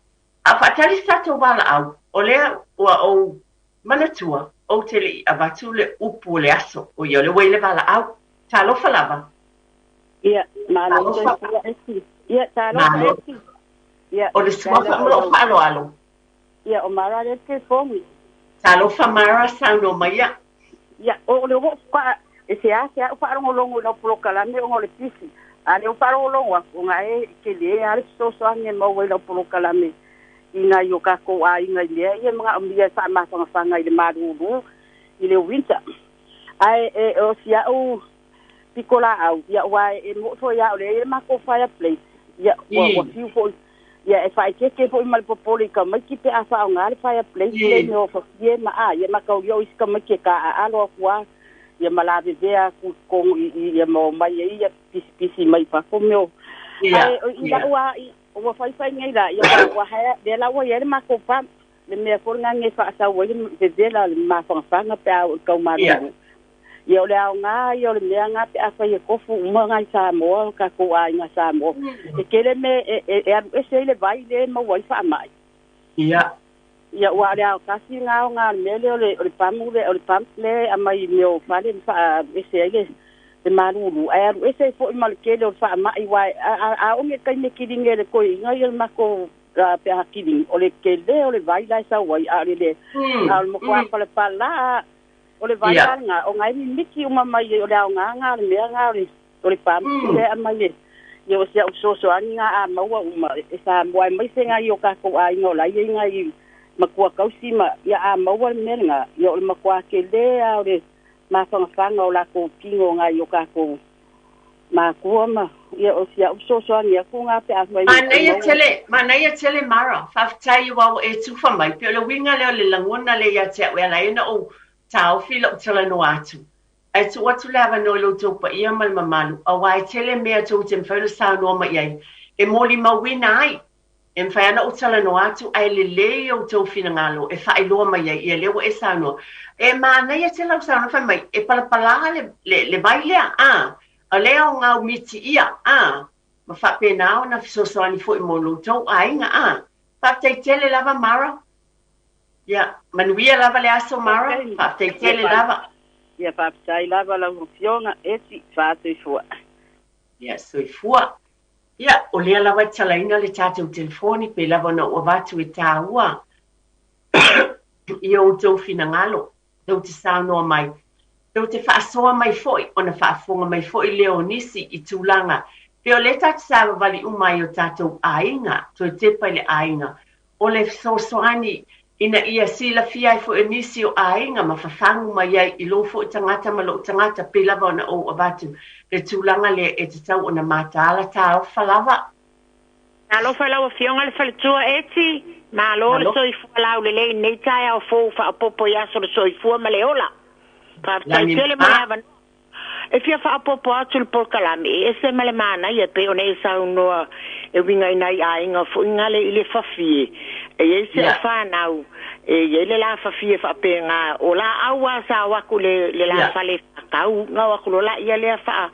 A o faatali se tatou valaau, o lea ua ou manatua, ou te le i avatu le upu o le aso, o ia o lea ua i le valaau. Talofa lava. Ia, malo Talofa. soifua Esi. Ia, talofa Malo. Esi. Ia, O le faafetai suafa lava ma i lou lau. faaaloalo. Ia, o Mara lea le telefoni. Talofa Mara, saunoa maia. Ia, o le ua ou e seasea ou faalogologo i lau polokalame ona o le pisi. A lea ua faalogologo atu, ona e tele lava le fesoasoani e maua i lau polokalame i nai o tatou aiga i mea ia e manaomia e faamafagafaga i le malūlū i le winter. Ae e, o si au pitolaau, ia ua e moʻo foi a o lea e i ai le matou fireplace, ia ua ua fiu foi ia e faaeteete foi ma le popole i tamaiti pe a faaaoga le fireplace lea i mea o fafie ma a ia mataulia o isi tamaiti e taaalo atu a ia ma lavevea atu i totonu i i ia ma omai ai ia pisipisi mai fafo mea o ae i lau a ua faifai nei la ia ua ua haea lea la ua i ai le matou pump le mea foi lena e faasau ai le vevela o le mafagafaga pe a oo i tau malulu. Ia o le aoga ia o le mea na pe afai e tofu uma nai Samoa, o tatou aiga Samoa. E tele mea e, e, e alu ese ai le vai lea e maua ai faamai. Ia ua o le aotasi na aoga o le mea lea o le, o le pamu lea, o le pump lea e aumai i mea o fale ma faaalu ese ai le, le malulu. Ae alu ese ai foi ma le tele o le faamai, aua a, a, a oo nei i le taimi e kiligi ai e le toeaina ia le matou la pe a kiligi, o le tele o le vai la e sau ai, a o le le, a o le matua palapala lava. O le vai la lena, ona e mimiti uma mai ai, o le aoga lena o le mea lena o le, o le pump lea e aumai e, ia o si au fesoasoani lena a maua uma e Samoa aemaise nai o tatou aiga o la e i ai nai matua tausi ma, ia a maua le mea lena, ia o le matua tele lava o le mafanafana o latou tino nai o tatou matua ma, ia o si au fesoasoani atu lena pe afai e Manaia maua. tele, manaia tele Mara. Faafetai aua ua e tufa mai. Pei o le uiga lea o le lagona lea ia te au e ala ai ona ou taofi lou talanoa atu. Ae tuu atu le avanoa i lo outou paia ma le mamalu, aua e tele mea tou te mafai ona saunoa mai ai e molimauina ai. E mafai lava ona ou talanoa atu ae lelei outou finagalo e faailoa mai ai, ia lea ua e saunoa. E manaia tele lau saunoaga fai mai, e palapala le, le, le vai lea, a, o lea o gau miti ia, a, ma faapena ona fesoasoani foi mo lo outou aiga, a. Faafetai tele lava Mara. Ia, manuia lava le aso Mara, faafetai Ia, tele lava. ia faafetai lava lau Afioga Esi, faatoifua. Ia, soifua. Ia, o lea lava e tatalaina le tatou telefoni pei lava ona ou avatu e tāua i o outou finagalo, tou te saunoa mai, tou te faasoa mai foi ona faafofoga mai foi lea o nisi i tulaga Pei o lea tatou te savavali uma ai i o tatou aiga, toe tepa i le aiga, o le fesoasoani ina ia silafia ai foi e nisi o aiga ma fafagu mai ai i lou foi tagata ma lou tagata, pei lava ona ou avatu le tulaga lea e tatau ona mataala taofa lava. Talofa i lau Afioga le faletua Eti, malo le soifua laulelei i lenei taeao fou faaopoopo i aso o le soifua ma le ola. Faafetai tele mo le avanoa. E fia faaopoopo atu le polokalame e ese ma le manaia e pei ona e saunoa e uiga i nai aiga foi gale i le fafie. E i ai si au fanau e i ai le la fafie faapena o laau a sa o atu le le la fale faatau na o atu loa laia lea faa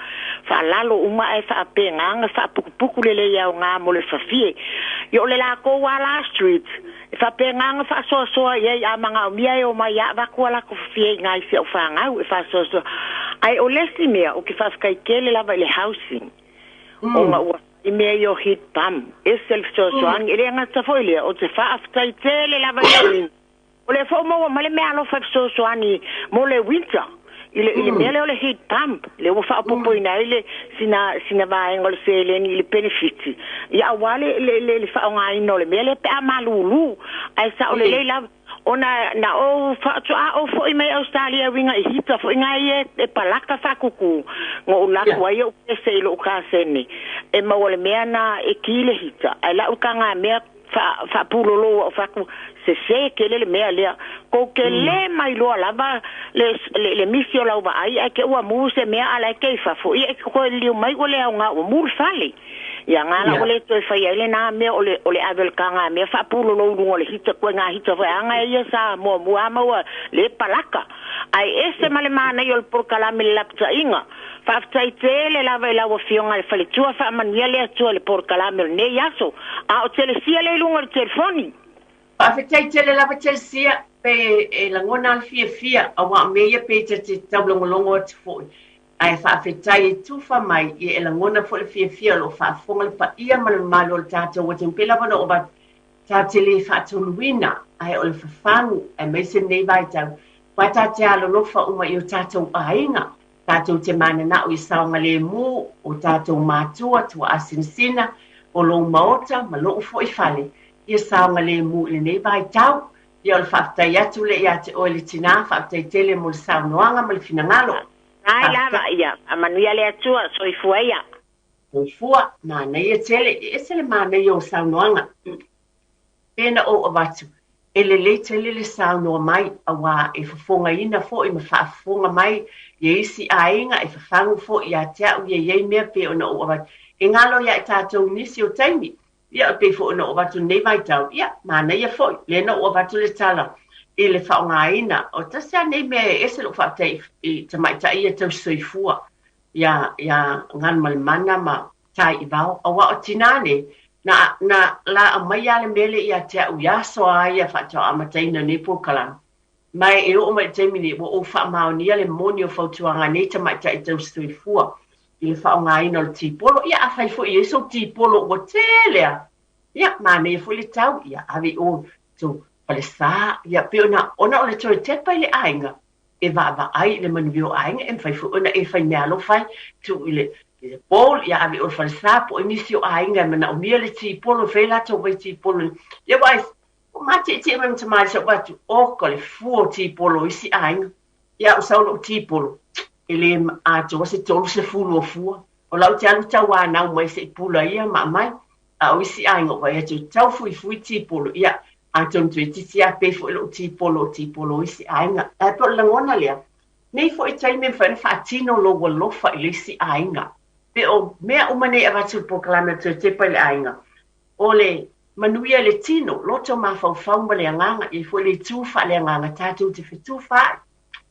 faalalo uma ae faapena na faaputuputu lelei aoga mo le fafie. Ia o le latou a la street E faapena ona faasoasoa i ai a manaomia e omai a avatu a latou fafie i ina i si au fanau e faasoasoa. Ae o le isi mea ou te faafetai tele lava i le housing ona ua fai mea ia o heat pump, ese le fesoasoani. E le gata foi i lea, ou te faafetai tele lava i le Winter o lea foi ua maua mai le meaalofa e fesoasoani mo le winter i le, i le mea lea o le heat pump, lea ua faaopoopoina ai le sina, sina vaega o le seleni i le penefiti, ia aua le, le, le, le faaaogaina o le mea lea pe a malulu. Ae sao lelei lava, ona na ou faatoa ou foi mai Ausetalia e uiga i hita foi nai e, e palaka faakukū, na ou laku ai ou pese i lou kasene e maua le mea na e ki le hita, ae lau tagamea faapulolo ua ou fai atu, sese tele le mea lea. Kou te le mailoa lava le, le, le misi o lau vaai, ae te ua mu se mea a la e te i fafo, ia e te toe liliu mai ua le aoga ua mu le fale. Ia nga la ua le toe fai ai lena mea o le, o le ave o le taga mea faapulolo i luga o le hita, koe ngā hita foi anga e ia sa muamua a maua le palaka. Ae ese ma le manaia o le polokalame le lapataiga. Faafetai tele lava i lau Afioga le faletua, faamanuia le Atua i le polokalame o lenei aso, a o Telesia lea i luga o le telefoni. Faafetai tele lava Telesia, pe e lagona a le fiafia auā o mea ia pei ta te taulogologo atu foi, ae faafetai e tufa mai ia e lagona foi le fiafia o lo o faafofoga le paia ma le mamalu o le tatou atunuu pei lava ona ou avatu tatou te le faatonuina ae o le fafagu aemaise lenei vaitau aua tatou te alolofa uma i o tatou aiga. Tatou te mananao i saogalemu o tatou matua, tuaasinasina, o lou maota ma lou foi fale, ia saogalemu i lenei vaitau. Ia o le faafetai atu lea ia te oe le tinā, faafetai tele mo le saunoaga ma le finagalo. Faafetai lava, ia faamanuia le Atua, soifua ia. Soifua, manaia tele, e ese le manaia o saunoaga. Pe na ou avatu, e lelei tele le saunoa mai, auā e fofogaina foi ma faafofoga mai ia isi aiga, e fafagu foi ia te au ia iai mea pei ona ou avatu. E galo ia i tatou nisi o taimi, ia e pei foi ona ou avatu i lenei vaitau, ia, manaia foi, lea na ou avatu le tala i le faaaogaina o tasi lava nei mea e ese lou faafetai i tamaitai ia tausisoifua iā iā Galumalemana ma Taivao, aua o tinā nei, na, na la aumai lava le mea lea ia te au i aso a ia faatoa amataina nei polokalame. Ma e oo mai i le taimi nei, ua ou faamaonia le moni o fautuaga a nei tamaitai tausisoifua i le faaaogaina o le tipolo. Ia, afai foi e i ai sou tipolo ua tele a, ia, manaia foi le tau, ia, ave i o tou falesa, ia, pei ona, ona o le toe tepa i le aiga, e vaavaai i le manuia o aiga, e mafai foi ona e fai meaalofa ai, tuu i le, i le bowl, ia ave i o i le falesa, po o nisi o aiga e manaomia le tipolo, e fai a latou vai tipolo. Ia aua ua matietie mai ma tamalii sa ou vaai atu, oka le fua o tipolo o isi aiga. Ia a ou sau lo'u tipolo, e le atoa se 30 o fua. O lau te alu tauanau mai se i pula ia ma aumai. A o isi aiga ou vaai atu e tau fuifui tipolo, ia atonu toeitiiti lava pei foi lou tipolo o tipolo o isi aiga. Ae pei o le lagona lea, nei foi taimi e mafai ona faatino lou alofa i le isi aiga. Pei o mea uma nei e avatu i le polokalame o le toe tepa i le aiga, o le manuia i le tino, loto mafaufau ma le agaga, e i ai foi le itu faaleagaga tatou te fetufaai.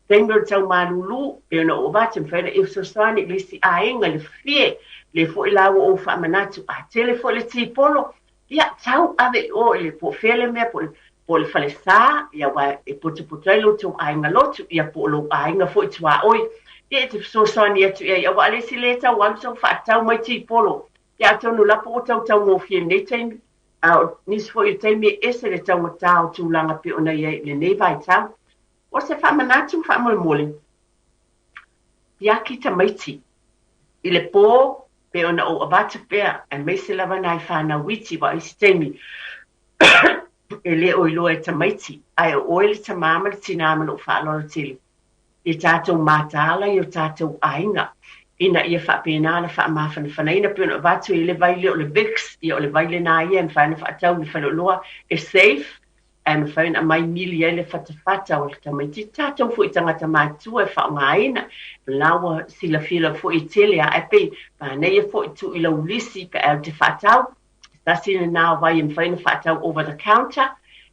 Taimi o le tau malūlū, pei ona ou avatu, e mafai ona e fesoasoani i le isi aiga, i le fafie, lea foi la ua ou faamanatu, a tele foi le tipolo, ia, tau ave i o i le, po o fea le mea, po o le falesa, ia, aua e potopoto ai lo outou aiga lotu, ia, po o lou aiga foi tuaoi, ia, e te fesoasoani atu i ai, aua o le isi lea e tau alu sau faatau mai tipolo, ia, atonu la po ua tau taugofie i lenei taimi, a o nisi foi o taimi e ese le taugata o tulaga pei ona i ai i lenei vaitau. O se faamanatu faamolemole, tiaki tamaiti i le pō. Pei ona ou avatu pea, aemaise lava nai fanau iti aua o isi taimi e le o iloa e tamaiti, ae o oe le tamā ma le tinā ma lou faaaloalo tele i tatou mataala i o tatou aiga, ina ia faapena ona faamafanafanaina. Pei ona avatu i le vai lea o le Vicks, ia o le vai lenā ia e mafai ona faatau i le faleoloa, e safe, ae mafai ona aumai mili ai le fatafata o le tamaitiiti. Tatou foi tagata matutua e faaaogaina, o la ua silafia foi e tele lava, ae pei manaia foi tuu i lau lisi pe a e te faatau, se tasi lenā o vai e mafai ona faatau over the counter,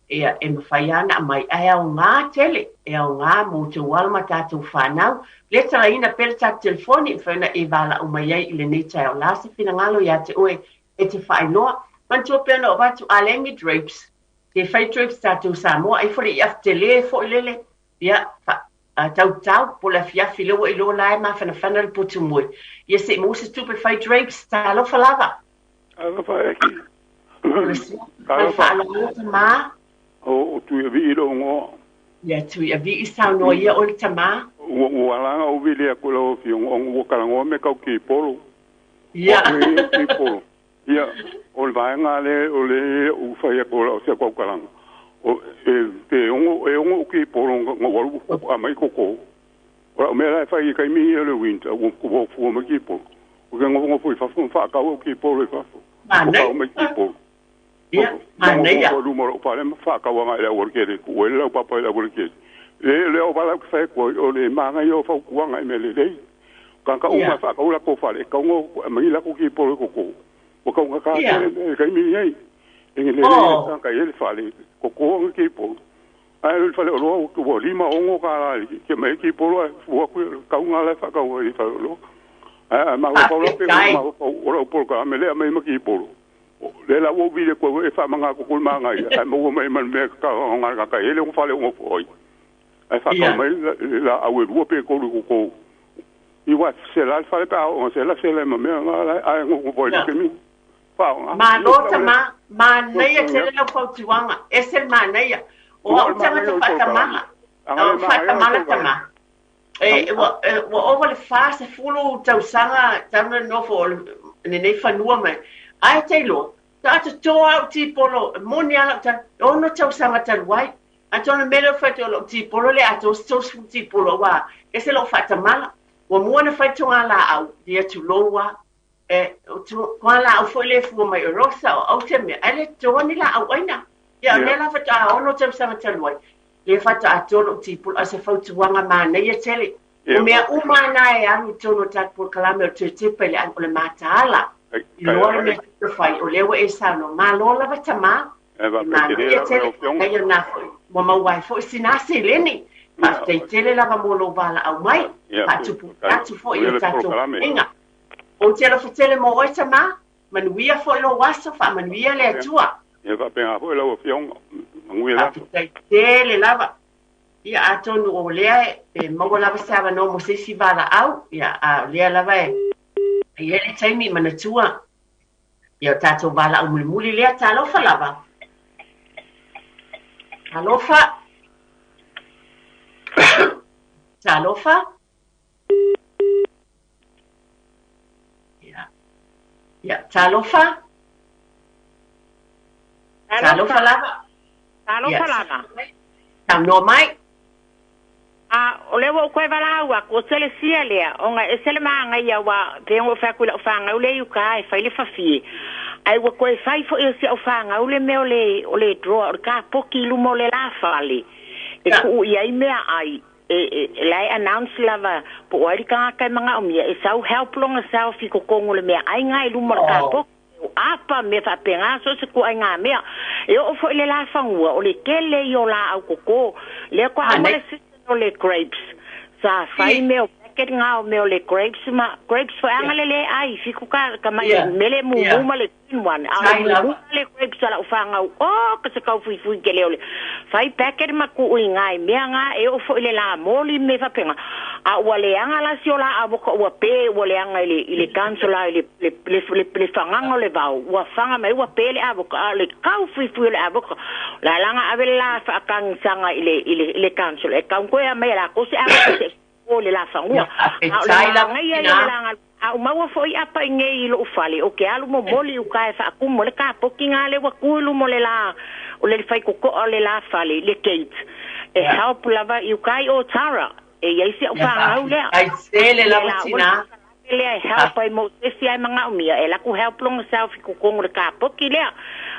ia e mafai lava ona aumai, ae aoga tele, e aoga mo outou alo ma tatou fanau. Le talaina pea le tatou telefoni e mafai ona e valaau mai ai i lenei taeao. O le a se finagalo ia te oe e te faailoa? Manatua pea ona ou avatu a leai ni drapes, Ke fai drapes tatou Samoa ai foi le iafu tele foi lele ia tautau po le afiafi lea ua iloa la e mafanafana le potu moe ia se i maua se tupe fai drapes. Talofa lava. Talofa e ki. Talofa. Faaaloalo tamā. O Tuiavii lou igoa. Ia Tuiavii saunoa ia oe le tamā. Ua ala ona ou vili atu i lau afioga ona ua talanoa mea tau tipolo. Ia. Tipolo. Ia, o le vaega lea o lea ua fai atu o lau se tautalaga, o, e, pe ono, e ono ou kipolo na ou alu aumai koko. O lau mea la e fai i taimi ia o le winter, ua, ua fua mai kipolo. Ou te nofonofo i fafo ma faatau au kipolo i fafo. Ua tau mai kipolo. Ia, manaia. Nofonofo i luma o lou fale ma faatau agai i le aualatele, tuu ai le laupapa i le aualatele. Le, le o vala ou te fai atu ai, o le manaia o fautuaga i mea lelei. Tagata uma e faatau latou fale, e tatau ona aumai latou kipolo i koko. Ua taugata tele mea i le taimi lenei. E lelei le tagata e i ai le fale, koko ana kipolo. Ae alu i le faleoloa ua 5, 6 tala e aumai ai kipolo ae fua atu i le tauga la e faatau ai i le faleoloa. Ae mafaufau la pe mafaufau o lau polokalame lea aumai ma kipolo. Lea la ua ou vili atu ai e faamanatu atu le manaia ae maua mai ma le mea e tatau ona e i ai le fale o nofo ai. Ae faatau mai le laau e 2 pe 3 i koko. Iwa se la le fale pe a oo ina sela, sela ai ma mea na la ae nofo ai le taimi faaaoga. Malo tama, manaia tele lau fautuaga, ese le manaia. O au tagata faatamala, o faatamala tama. E, ua, ua ova le 40 tausaga talu ona nofo o lenei fanua mai. Ae te iloa, tagata toa au tipolo, moni lava lau tala, e 6 tausaga talu ai. Atonu o le mea lea ua fai atu ai o lou tipolo lea atoa se 30 tipolo aua ese lou faatamala. Ua mua ona fai togalaau, ia tulou a, e, o togalaau foi lea e fua mai o Rosa o au tea mea, ae le toa ni laau aina. Ia, o lea la faatoa 6 tausaga talu ai, lea faatoa toa lou tipolo, a o se fautuaga manaia tele. O mea uma lava na e alu i totonu o le tatou polokalame o le toe tepa i le o le mataala. Iloa le mea e fai, o lea ua e saunoa. Malo lava tamā. E manaia tele, faafetai o lena foi ua maua ai foi sina seleni. Faafetai tele lava mo lou valaau mai, faatupu atu foi i o tatou aiga. Ou te alofa tele mo oe tamā, manuia foi lou aso, faamanuia le Atua. Ia faapena foi lau Afioga, manuia le aso. Faafetai tele lava. Ia atonu o lea e maua lava se avanoa mo se isi valaau, ia a o lea lava e i ai le taimi manatua Ia o tatou valaau mulimuli lea, talofa lava. Talofa. Talofa. Ia. Ia, talofa. Talofa lava. Talofa lava. Saunoa mai. A o lea ua ou toe valaau atu, o selesia lea, ona e ese le manaia, aua pei ona ou fai atu i lau fanau lea i uta e fai le fafie, ae ua toe fai foi e si au fanau le mea o le, o le drawer, o le kapoti i luma o le la fale, e tuu i ai meaai, e, e, la e announce lava po o ai le tagata e manaomia, e sau help lona self i totonu o le meaai na i luma o le kapoti. O apa, mea faapena, so o se ituaiga mea. E oo foi i le lafanua, o le tele ia o laau koko. Lea faatoa uma le season o le grapes. Sa fai mea o packet na o mea o le grapes ma, grapes foi aga le le ai, fiku ka, ka mai mele mumu ma le green one. A o le mumu ma le grapes a lau fanau, oh, ka se kau fuifui tele o le fai packet ma tuu i ina i mea na, e oo foi i le lamoli ma mea faapena. A ua leaga la si o laau moka ua pe ua leaga i le i le council i le le le le le fagaga o le vao ua faga mai ua pe le avoka a o le tau fuifui o le avoka la la na ave le la faatagisaga i le i le i le council e kau koe aumai e lakou se avoka se o le lafanua a o le manaia ia o le la A ou maua foʻi apa i nei i loʻu fale, ou te alu momoli i uka e faakumu ai le kapoki gā lea ua tu i luma o le la o le faitotoa o le la fale, le gate, e help lava i uka i Otara. E i ai si au fanau lea. Faafetai tele Ia lava la ua le tinā. polokalame lea e help ai mo se isi ae manaomia e alu atu help lona self i totonu o le kapoki lea.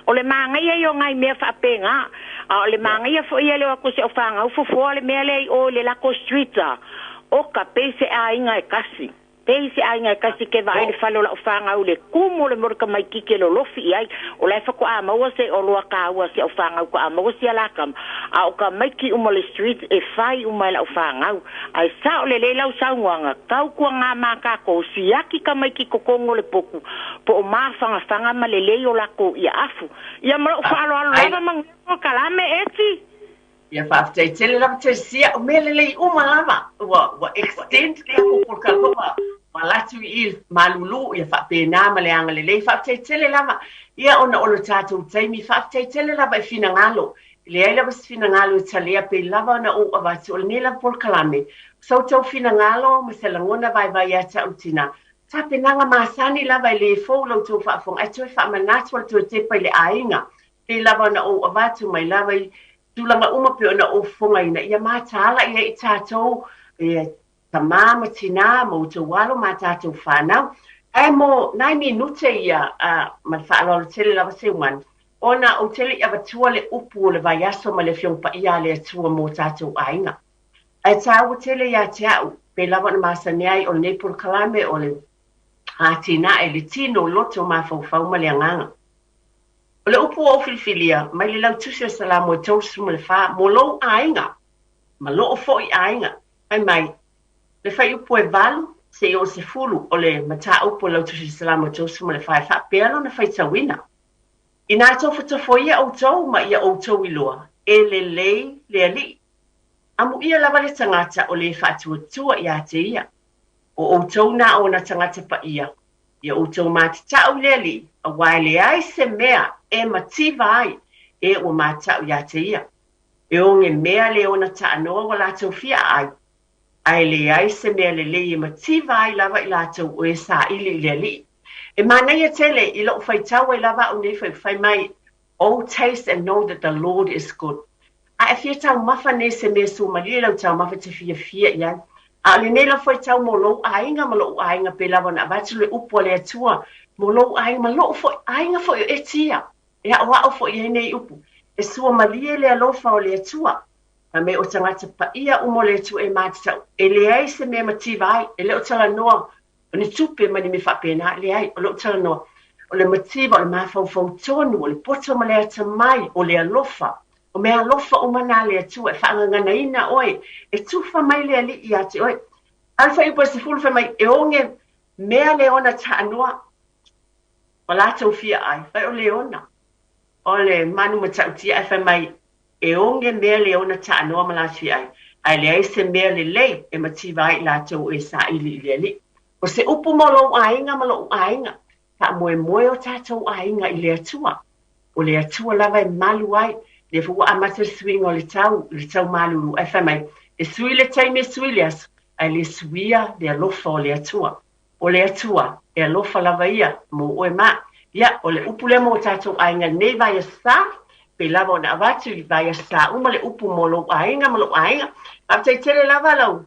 O le manaia ia o nai mea faapena. A o le manaia foi ia le o atu o si au fanau fofoa le mea lea i o i le latou street a. Oka, pei se aiga e tasi. Pei se aiga e tasi ke vaai le fale o lau fanau i le tumu o le mea o le tamaititi e lolofi i ai. O la e faatoa maua se oloa taua a si au fanau faatoa maua sia la tama. A o tamaiti uma o le street e fai uma e lau fanau. Ae sao lelei lau saunoaga, tautuana ma tatou siaki tamaiti i totonu o le potu po o mafanafana ma lelei o latou afu. Ia ma lou faaaloalo Faafetai. lava manuia polokalame Eti. Ia faafetai tele lava Teresia, o mea lelei uma lava ua ua extend le tatou polokalame ua ua alu atu i i malulu ia faapena ma le agalelei. Faafetai tele lava ia ona o le tatou taimi, faafetai tele lava i finagalo. E leai lava se finagalo e talea pei lava ona ou avatu o lenei lava polokalame, o sa outou finagalo ma se lagona vaivai ia te au tina, tapenaga masani lava e le fou la outou faafofoga ae toe faamanatu o le toe tepa i le aiga pei lava ona ou avatu mai lava i tulaga uma pei ona ou fofogaina, ia mataala i ai i tatou e tamā ma tinā ma outou alo ma a tatou fanau. Ae mo nai minute ia a, ma le faaaloalo tele lava Seumanu, ona ou te le i avatua le upu o le vaiaso ma le Afioga Paia a le Atua mo tatou aiga. Ae tāua tele ia te au, pei lava ona masani ai o lenei polokalame o le atinae le tino, loto, mafaufau ma le agaga. O le upu ua ou filifilia, mai le lautusi o Salamo e 34, mo lou aiga, ma loo foi aiga, fai mai, le fuaiupu e 8 seia oo 10 o le mataupu o le lautusi o Salamo e 34 e faapea lona faitauina. Inā tofotofoia outou ma ia outou iloa, e lelei le Alii. Amuia lava le tagata o le faatuatua ia te ia. O outou na ona tagata paia, Ia outou matatau i le Alii, auā e leai se mea e mativa ai e ua matau ia te ia. E oge mea le ona taanoa ua latou fia aai, ae leai se mea lelei e mativa ai lava i latou o e saili i le Alii. E manaia tele i lou faitau ai lava au nei fai mai, Oh, taste and know that the Lord is good. A e fia taumafa nei se mea suamalie lau taumafa e te fiafia i ai. A o lenei lava faitau mo lou aiga ma lou aiga pei lava ona avatu le upu a le Atua mo lou aiga ma lou foi aiga foi o Etia. E aʻoaʻo foi i ai nei upu. E suamalie le alofa o le Atua. Fai mai o tagata paia uma o le Atua e matatau. E leai se mea mativa ai. E le o talanoa o ni tupe ma ni mea faapena, leai, o lou talanoa, o le mativa, o le mafaufau tonu, o le poto ma le atamai, o le alofa, o mea alofa uma na a le Atua e faagaganaina oe, e tufa mai le Alii ia te oe. A o le fuaiupu e 10 fai mai, e oge mea le ona taanoa, ua latou fia ai, fai o le ona, o le manu matautia ae fai mai, E oge mea le ona taanoa ma latou fia ai, ae leai se mea lelei e mativa ai i latou e saili i le Alii. O se upu mo lou aiga ma loʻu aiga, faamoemoe o tatou aiga i le Atua. O le Atua lava e malu ai, lea foi ua amata le suiga o le tau, le tau malulu, ae fai mai, e sui le taimi e sui le aso, ae le suia le alofa o le Atua. O le Atua, e alofa lava ia mo oe ma. Ia, o le upu lea mo tatou aiga i lenei vaiaso sa, pei lava ona avatu i vaiaso sa uma le upu mo lou aiga ma lou aiga. Faafetai tele lava lau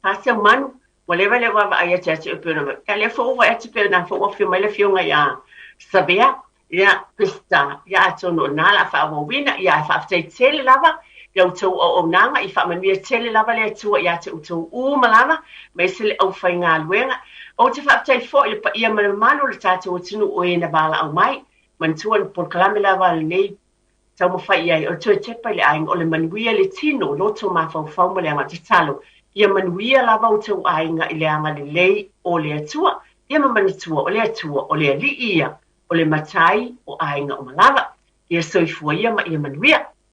Faseumanu, ua leva le vaavaai atu ia te oe pei ona, ia lea foi ua vaai atu pei ona foi ua afio mai le afioga ia Savea, Ia, Krista, ia atonu o lena o le a faaauauina, ia ae faafetai tele lava i a outou auaunaga, i faamanuia tele lava le Atua ia te outou uma lava, ma ese le aufaigaluega. Ou te faafetai foi i le paia ma le mamalu o le tatou atunuu o e na valaau mai, manatua le polokalame lava lenei taumafai i ai, o le toe tepa i le aiga, o le manuia i le tino, loto mafaufau ma le agaga tatalo, ia manuia lava outou aiga i le agalelei o le Atua, ia ma manatua o le Atua o le Alii ia, o le Matai o aiga uma lava. Ia soifua ia ma ia manuia.